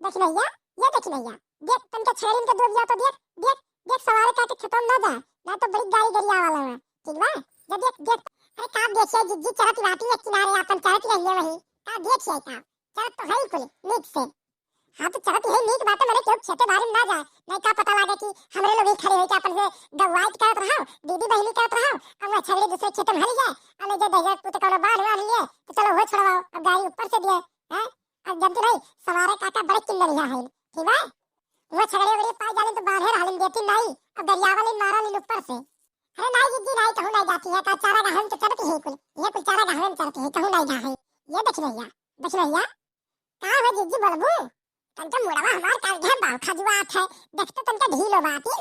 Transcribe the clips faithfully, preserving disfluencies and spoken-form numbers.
दखिनहिया, ये दखिनहिया, देख, तनका छेड़िन के दो दिया तो देख, देख, देख, सवारे काटे खेतों में ना जा, ना तो बड़ी गाड़ी गरिया वाला है, ठीक बा? जा देख, देख। अरे का देखिए जिज्जी, चरत बाटी एक किनारे आपन चरत रहिए वही, का देखिए का? चरत तो है ही कुल, नीक से। हाँ, तो चलत यही नीक बात है, मने केहू खेते बारी में ना जाए, नहीं का पता लागे कि हमरे लोग ही खड़े होके अपन से गवाइत करत रहो, दीदी बहिनी करत रहो, अब वह छगड़ी दूसरे खेते में हली जाए, अब ले जाए दहिया पूते कौनो बाढ़ वाढ़ लिए, तो चलो वो छोड़वाओ, अब गाड़ी ऊपर से दिए, हैं? अब जल्दी नहीं, सवारे काका बड़े किल्लर यहाँ है, ठीक है? वो छगड़ी वगड़ी पाई जाले तो बाढ़े रहलिन देती नहीं, अब गरियावा ले मारा लेन ऊपर से। अरे नहीं जिज्जी, नहीं कहूँ नहीं जाती है, का चारा गाहन तो चलत ही कुल, ये कुल चारा गाहन चलत ही, कहूँ नहीं गाहन, ये दखिनहिया, दखिनहिया। का हो जिज्जी बोलबू? तनका मुड़वा हमार काल के बाल खजुआत है, देख तो तनका ढीलो बाटी।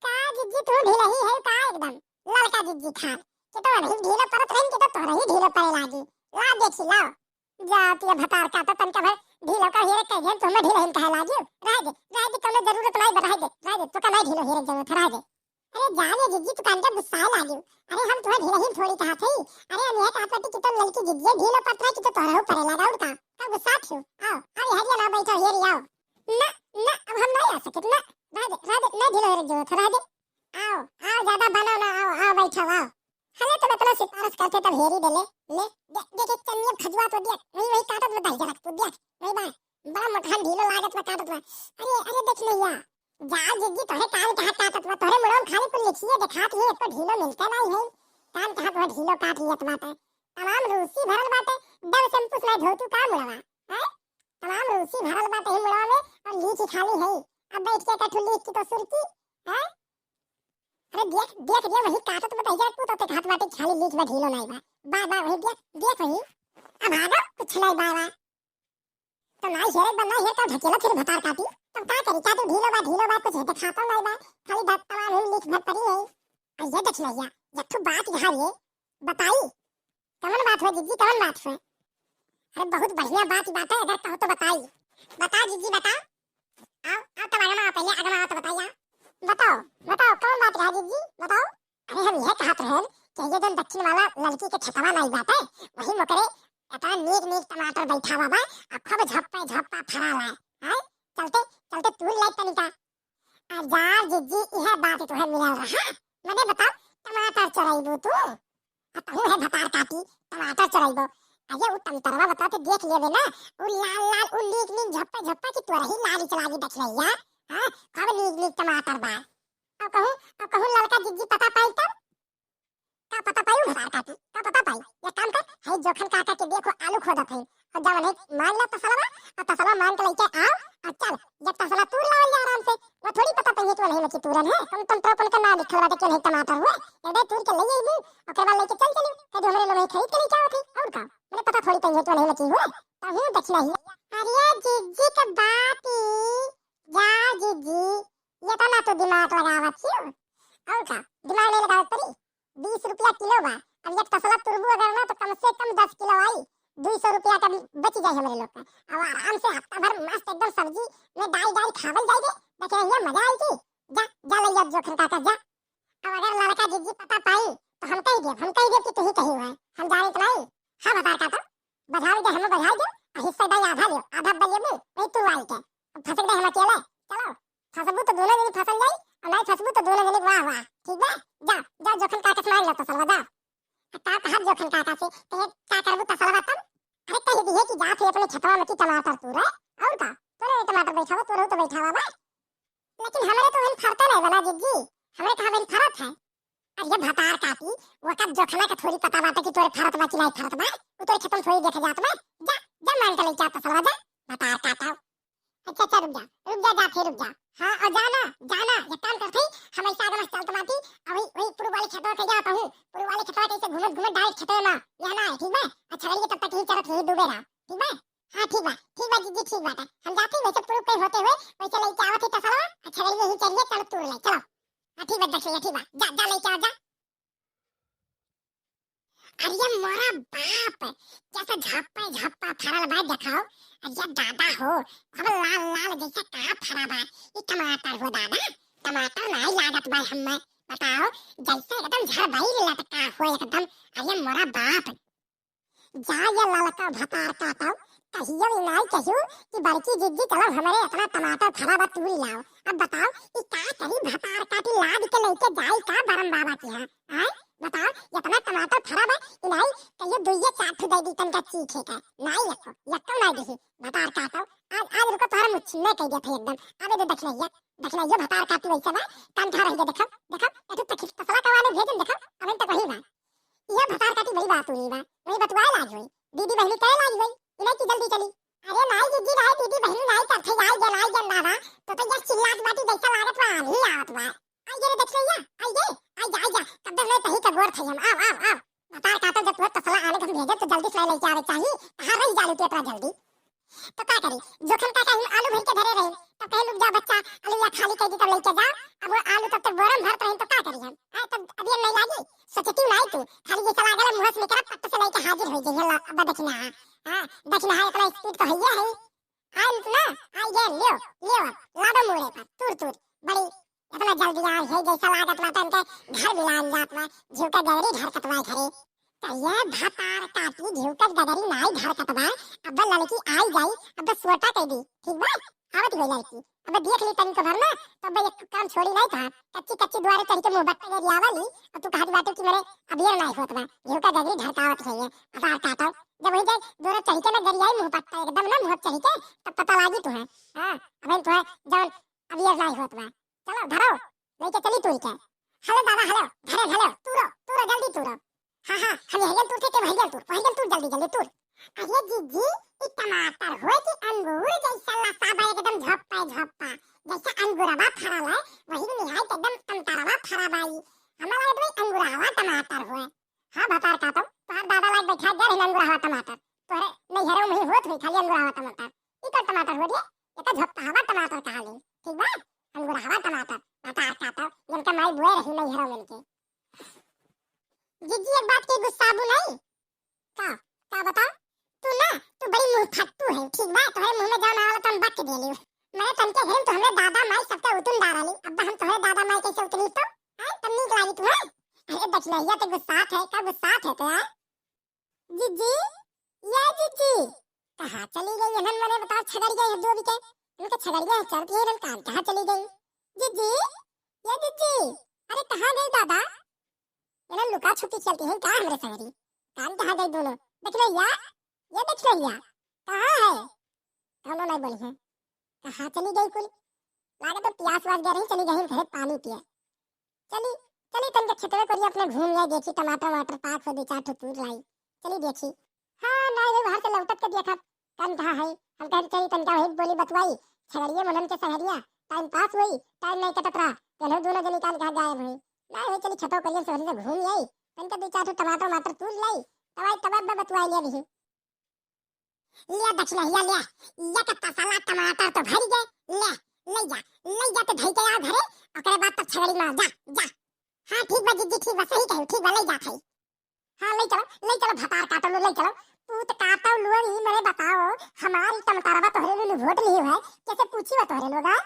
का जिज्जी तू ढीलही है का एकदम? ललका जिज्जी खान, कि तो नहीं ढीलो परत रहन कि तो तोहरे ही ढीलो पड़े लागी। ला देखी लाओ। जाती है भतार काटत तनका भर ढीलो का हेरे कह दे, तुम्हें ढीलहिन कहे लागी। रह दे, रह दे, कौनो जरूरत नहीं बा, रह दे, रह दे, तो का नहीं ढीलो हेरे जरूरत, रह दे। अरे जाने जिज्जी, तू कान का गुस्सा लागियो। अरे हम तुम्हें ढिलहिन थोड़ी कहा थी। अरे हम यह कहत बाटी कि तो ललकी जिज्जी ढीलो पत्थर की तो तोहरा ऊपर लगा उड़का। का गुस्सा थियो? आओ, अरे हरिया ना बैठो, हेरी आओ। ना, ना, अब हम नहीं आ सके, ना। रह दे, रह दे, ना ढीलो हेरे जो, रह दे। आओ, आओ, ज्यादा बनो ना, आओ, आओ, बैठो, आओ। हले तो मैं इतना सिफारिश करते तब हेरी दे ले, ले, दे, दे, दे, चन्नी अब खजुआ तो दिया, वही, वही काटत बताई जरा तू दिया, वही बाय, बड़ा मोटहन ढीलो लागत बा काटत बा। अरे, अरे, देख लिया, जा जिज्जी, तोहरे कान कहाँ काटत बा, तोहरे मुड़वा में खाली कुल लिखिए देखात ही, एको ढीलो मिलते नहीं है। कान कहाँ तोहरे ढीलो काट लियत बाटे। तमाम रूसी भरल बाटे, डब शैम्पू से नहीं धोतू का मुड़वा, हैं? तमाम रूसी भरल बाटे ही मुड़वा में, और लीख ही खाली है। अब बैठ के कठू लीख की तो सुरकी, हैं? अरे देख, देख रे, वही काटत बा तहिया तू तो ते हाथ बाटे खाली लीख बा ढीलो नहीं बा। बा, बा, वही देख, देख वही। अब आगा कुछ नहीं बा, बा। तो नाई हेरे बा, नाई हेरे तो ढकेला फिर भतार काटी। तब का करी, का तू ढीलो बा, ढीलो बा, कुछ देखाता नाई बा, खाली बात तमाम ही लिख भर पड़ी है। आ ये देख लिया, एक ठो बात यहाँ ये बताई, कवन बात हो जिज्जी, कवन बात हो? अरे बहुत बढ़िया बात ही बात है, अगर कहो तो बताई। बता जिज्जी, बता। आओ, आओ तब आगमा आओ, पहले आगमा आओ तो बताई, आओ। बताओ, बताओ, कवन बात रहा जिज्जी, बताओ। अरे हम यह कहत रहन कि ये जन दक्षिण वाला लड़की के खेतवा नाई बाटे, वही मोकरे इतना नीक नीक टमाटर बैठा बा, बा, आ खूब झप्पे झप्पा फरा ला, आय? चलते, चलते तू ले तनिका। आ जा जिज्जी, यह बात तोहे मिलल रहा, मने बताओ, टमाटर चोरैबू तू? आ तहू है भतार काटी, टमाटर चोरैबू? अरे उ टमाटरवा बताओ तो देख लेबे ना, उ लाल लाल, उ नीक नीक झप्पे झप्पे की तोरही लाली चला गई देख लिया, हाँ, खूब नीक नीक टमाटर बा। अब कहूँ, अब कहूँ ललका जिज्जी पता पाई तब? का पता पाई भतार काटी? का पता पाई? एक काम कर, है जोखन काका के देखो आलू खोदत है। और जवन है मान ला तसलवा, और तसलवा मान के लेके आओ, और चल, जब तसला तूर लावल जा आराम से, वो थोड़ी पता पाई कि नहीं मची तूरन है। हम तुम ट्रक उनका ना लिखल बाटे कि नहीं टमाटर हुए। ये दे तूर के ले अइबू, ओकर बाद लेके चल चली। कह दे हमरे लोग खरीद के लेके आवत है, और का? मने पता थोड़ी पाई कि नहीं मची हुए। तहू देख नहीं। अरे जिज्जी के बात ही, जा जिज्जी, ये तो ना तू दिमाग लगावत छियो। और का? दिमाग नहीं लगावत पड़ी। बीस रुपया किलो बा। अब एक तसला तुरबू अगर ना तो कम से कम दस किलो आई, दो सौ रुपया का बच जाए हमरे लोग का। अब आराम से हफ्ता भर मस्त एकदम सब्जी में डाल डाल खावल जाए रे। देखे ये मजा आई की। जा, जा ले जा जोखन काका जा। अब अगर लड़का जिज्जी पता पाई तो हम कही देब, हम कही देब कि तू ही कही हुआ है। हम जाने तो नहीं। हाँ भतार काका, बधाई दे, हम बधाई दे, आ हिस्सा भाई आधा लियो, आधा बलिए मुँह, वही तू आई के। अब फंस गए हम अकेले, चलो, फंसबू तो दोनों जनी फंसल जाई, और नहीं फंसबू तो दोनों जनी वाह वाह, ठीक बा? जा, जा जोखन काका से मार लो तसलवा, जा। आ का कहा जोखन काका से, कहे का करबू तसलवा तब? अरे कह दिए कि जा फिर अपने खेतवा में की टमाटर तू रे, और का? तोरे टमाटर बैठावा, तोरे तो बैठावा बा। लेकिन हमरे तो वही फरते नहीं बना जिज्जी, हमरे कहाँ वही फरत है? अरे भतार काटी, ओकर जोखना के थोड़ी पता बाटे कि तोरे फरत बा कि नहीं फरत बा, उ तोरे खेतन थोड़ी देखे जात बा। जा, जा मान के लेके आ तसलवा जा, भतार काटा। अच्छा, अच्छा, रुक जा, रुक जा, जा, फिर रुक जा। हाँ, और जा ना, जा ना, एक काम करते ही, हम ऐसा आगे मस्त चलत बाटी, अभी वही पूर्व वाले खेतवा के जात हूँ, पूर्व वाले खेतवा कैसे घूमत घूमत डायरेक्ट खेतवा में, यहाँ ना है, ठीक बा? अच्छा, चलिए तब तक यही चलत यही डूबे रहा, ठीक बा? हाँ, ठीक बा, ठीक बा, जिज्जी, ठीक बाटे। हम जाते ही वैसे पूर्व पे होते हुए, वैसे लेके आवत ही तसलवा, अच्छा, चलिए, यही चलिए, चलो, तूर ले, चलो। हाँ, ठीक बा, देख लिया, ठीक बा, जा, जा, लेके आ, जा। अरे मोरा बाप, जैसे झप्पे झप्पा फरल बा, देखाओ। अरे दादा हो, अब लाल लाल जैसे का फरा बा, ई टमाटर हो दादा, टमाटर नाई लागत बा हमें, बताओ, जैसे एकदम झरबैल लटका हो एकदम। अरे मोरा बाप, जा ये ललका भतार काटो, कहियो ई नाई कहियो कि बड़की जिज्जी चलो हमरे इतना टमाटर फरा बा तूरी लाओ। अब बताओ ई का करी, भतार काटी लाद के लेके जाई का बरम बाबा के यहाँ? आय बताओ इतना टमाटर फरा बा, ई नाई कहियो दुइये चार ठो दे दी तनका चीखे का। नाई यक्को, यक्को नाई दिही भतार काटो। आज, आज रुको तोहरा मुच्छिन्ने कह दिया था एकदम। अबे दे दखिनैया, दखिनैया भतार काटी वैसे बा, कान खा रही है देखो, देखो, एठू तक तसला कवाने भेजन देखो, अबे तक वही बा। यह भतार काटी बड़ी बात हुई बा, वही बतुआए लाग होई, दीदी बहनी करे लाग होई, इन्हें की जल्दी चली। अरे नाई दीदी, नाई दीदी बहनी नाई करथे, आई गन, आई गन दादा, तो तो यार चिल्लात बाटी जैसा लागत बा आंधी आवत बा। आई गे रे दखिनैया, आई गे, आई जा, आई जा, कब तक नहीं तही का गोर थे हम, आओ, आओ, आओ। भतार काटो जब तुहे तसला आने के हम भेजे तो जल्दी से लेके आवे चाही, कहाँ रही जालू तू इतना जल्दी? तो का करी, जोखन का कहीं आलू भर के धरे रही, तो कहे लोग जा बच्चा, आलू या खाली कर दी तब लेके जा। अब वो आलू तब तक बोरम भरत रही तो का करी हम? हाँ, तब अब ये नहीं लागी, सोचती नहीं तू, खाली जैसा लागल मुँह से निकला पट्ट से लेके हाजिर हो जाइए, ला, अब दखिना, हाँ, दखिना है, इतना स्पीड तो है ही है। आइल ना, आई गए, लियो, लियो, लादो मूड़े पर, तुर, तुर, बड़ी, इतना जल्दी आई है, जैसा लागत बा, तनके घर बिलान जात बा, झिउका गगरी ढरकत बा घरे। कहिया भतार काटी झिउका गगरी नाई ढरकत बा, अब लड़की आई जाई, अब सोटा कह दी, ठीक बा, आवत गई लड़की, अब देख ली तनी को भर ना, तब एक काम छोड़ी नहीं था, कच्ची कच्ची दुआरे चढ़ के मुँह बत्ता गरियावा ली, और तू कहत बाटे कि मेरे अबियर नाई होत बा, झिउका गगरी ढरकावत है ये, भतार काटो, जब वही जाए, दोनों चढ़ के ना गरियाई मुँह पट्टा एकदम ना मुँह चढ़ के, तब पता लागी तुहे। हाँ, अबे तुहे जौन अबियर नाई होत बा। चलो, धरो, लेके चली तुही के। हेलो दादा, हेलो, धरे, हेलो, तूरो, तूरो, जल्दी तूरो। हाँ, हाँ, हम हेगन तूर थे, के वही जल तूर, वही जल तूर, जल्दी, जल्दी तूर। अरे जीजी, ई टमाटर होए कि अंगूर जैसा लसा बा, एकदम झप्पा, झप्पा, जैसा अंगूरवा फरल है, वही निहायत एकदम टमाटरवा फरा बा ई। हमरा लगे तो अंगूरवा टमाटर होए। हाँ, भतार काटो, तोहार दादा लाग बैठा दे रही अंगूरवा टमाटर। तोहरे नैहरों में ही होत हुई खाली अंगूरवा टमाटर। ई का टमाटर हो रे? ये तो झपटहवा टमाटर कहा ले। ठीक बा? अंगूरवा टमाटर, भतार काटो, जिनका माई बुए रही नैहरों में इनके। जिज्जी, एक बात के गुस्सा आबू नहीं? का? का बताओ? तू ना, तू बड़ी मुंह फट्टू है, ठीक बा? तोहरे मुंह में जाओ ना वाला तन बक दे लियो। मैंने तनके घरे तो हमरे दादा माई सबके उतुन डारा ली। अब हम तोहरे दादा माई कैसे उतनी तो? हैं? तब नीक लागी तू, हैं? अरे दखिनैया ते गुस्सात है, का गुस्सात है ते, हैं? जिज्जी, या जिज्जी। कहाँ चली गई इन्हन, मने बताओ, छगड़िया है दो बिके। इनके छगड़िया है चरती है, इन्हन कान कहाँ चली गई? जिज्जी, या जिज्जी। अरे कहाँ गई दादा? इन्हन लुका छुपी खेलती हैं का हमरे संगरी? कान कहाँ गई दोनों? दखिनैया, या दखिनैया। कहाँ है? कौनो नहीं बोली है। कहाँ चली गई कुल? लागत है प्यास वास गए रही, चली गई घरे पानी पिए। चली, चली तनके खेतवे करिए अपने घूम आए, देखी टमाटर वमाटर पाक हो, दो चार ठो तूर लाई। चली देखी। हाँ, नहीं रे, बाहर से लौटत के देखा, कान कहाँ है? हम कहते चली तनका वही बोली बतवाई, छगड़िए मुनन के सहरिया, टाइम पास हुई, टाइम नहीं कटत रहा, चलो दोनों जनी कान कहाँ गायब हुई। नहीं हुई, चली खेतों करिए सहरी से घूम आई, तनका दो चार ठो टमाटर वमाटर तूर लाई, तब आई तब अब बतवाई ले रही। ले दखिनैया ले, ये के तसला टमाटर तो भर गए, ले, ले जा, ले जा तो धई के आ घरे, ओकरे बाद तब छगड़ी मार, जा, जा। हाँ, ठीक बा जिज्जी, ठीक बा, सही कही, ठीक बा, ले जात है। हाँ, ले चलो, ले चलो, भतार काटो लो, ले चलो। पूत काटो लो, ई मने बताओ, हमारी टमाटरवा तोहरे लो वोट नहीं है, कैसे पूछी बा तोहरे लोग, हाँ?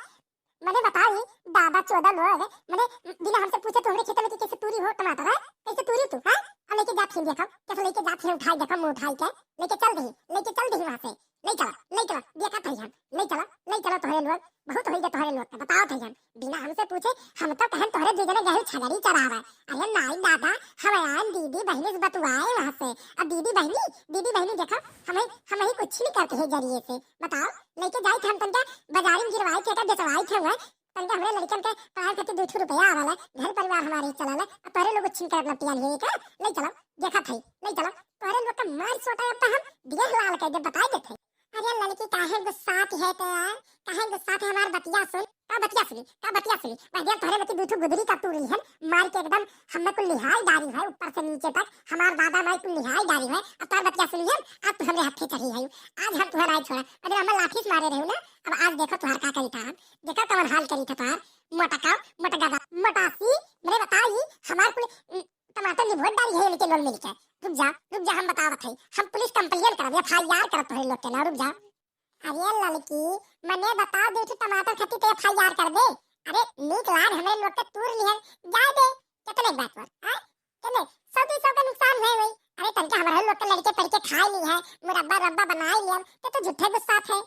मने बताओ, ई दादा चोदा लोग, मने बिना हमसे पूछे तोहरे खेत में के कैसे तूरी हो टमाटर, है? कैसे तूरी तू, हाँ? अब लेके जात ही देखो, कैसे लेके जात ही उठाई देखो, मुँह उठाई के, लेके चल दही, लेके चल दही वहाँ से। ले चला, ले चला, देखा थे हम, ले चला, ले चला तोहरे लोग, बहुत होई गए तोहरे लोग के, बताओ थे हम, बिना हमसे पूछे, हम तो कहन तोहरे दू जने गए छगड़ी चरावे। अरे नाई दादा, हम आयन दीदी बहनी से बतुआए वहाँ से। अब दीदी बहनी, दीदी बहनी देखो, हमें, हम ही कुछ नहीं करते हैं जरिए से। बताओ, लेके जाए थे हम तनका बाजारी में गिरवाए थे, का बेचवाए थे हुए, तनका हमरे लड़कन के पढ़ाई खातिर दो ठो रुपया आवाला, घर परिवार हमारे चलाला, अब तोहरे लोग उच्छिन करत लपटियान है का? ले चलो, देखा थे, ले चलो, तोहरे लोग का मार सोटा अब तो हम दिया लाल कर दे, बताई देते। अरे लड़की काहे गुस्सात है ते, काहे गुस्सात है, हमार बतिया सुन। का बतिया सुनी, का बतिया सुनी? वह दिया तोहरे बती दू ठो गुदरी का तूरी है, मार के एकदम हमें कुल निहाल डारी है, ऊपर से नीचे तक हमार दादा माई कुल निहाल डारी है। अब तोहर बतिया सुनी है, अब तू हमरे हाथे चढ़ी है, आज हम तुहरा नहीं छोड़ा। अगर हमें लाठी से मारे रहे ना, अब आज देखो तुहार का करी था हम, देखो कवन हाल करी था तुहार। मोटका, मोटगवा, मोटासी, मने बताई, हमार कुल, उम, टमाटर निभोट डाली है इनके लोग मिलके। रुक जा, रुक जा, हम बतावत है, हम पुलिस कंप्लेन करब, एफ आई आर करब तोहरे लोग के ना, रुक जा। अरे लड़की, मने बता दे, ठे टमाटर खातिर तो एफ आई आर कर दे। अरे नीक लाग हमरे लोग के तूर लिहन, जाए दे, कितने बात पर, हाँ? के नहीं, सौ दुई सौ का नुकसान हुए हुई। अरे तनके हमारे लोग के लड़के पढ़ के खाए नहीं है, मुरब्बा रब्बा बनाए लिया, तो तू झूठे गुस्सा थे।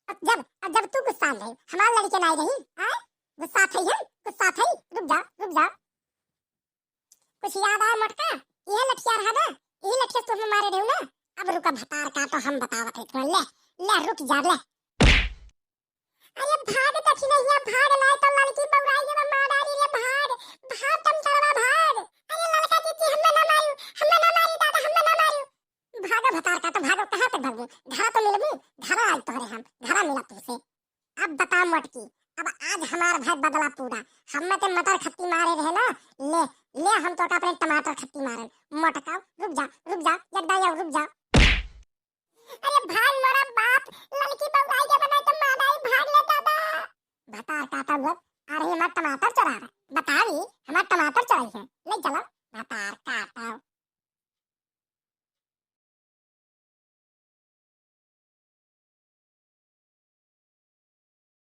अब जब, अब जब तू गुस्सा रही, हमारे लड़के नहीं रही, आए? गुस्सा थे है, गुस्सा थे, रुक जा, रुक जा। कुछ याद आया मोटका? यह लठिया रहा ना, यही लठिया से तुमने मारे रहे ना। अब रुका भतार का तो हम बतावत है तुम्हें, ले, ले रुक जा, ले। अरे भाग दखिनहिया भाग, नाय तो लड़की बौराई जब मार डाली रे, भाग, भाग टमटरवा भाग। अरे लड़का जीजी हमें ना मारू, हमें ना मारू दादा, हमें ना मारू। भागो भतार का तो भागो, कहाँ तक भागू? घरा तो मिलबू, घरा आज तोहरे हम, घरा मिला तुमसे। अब बता मोटकी, अब आज हमार भाई बदला पूरा। हमें ते मटर खत्ती मारे रहे ना, ले, ले हम तो अपने टमाटर खत्ती मारन। मोटका, रुक जा, रुक जा, एकदम रुक जा। अरे भाग मोरा बाप, लड़की बौराई के बनाए तो मार डाली, भाग ले दादा। भतार काटा लोग, अरे हमार टमाटर चोरा रहा, बतावी हमार टमाटर चोराई है।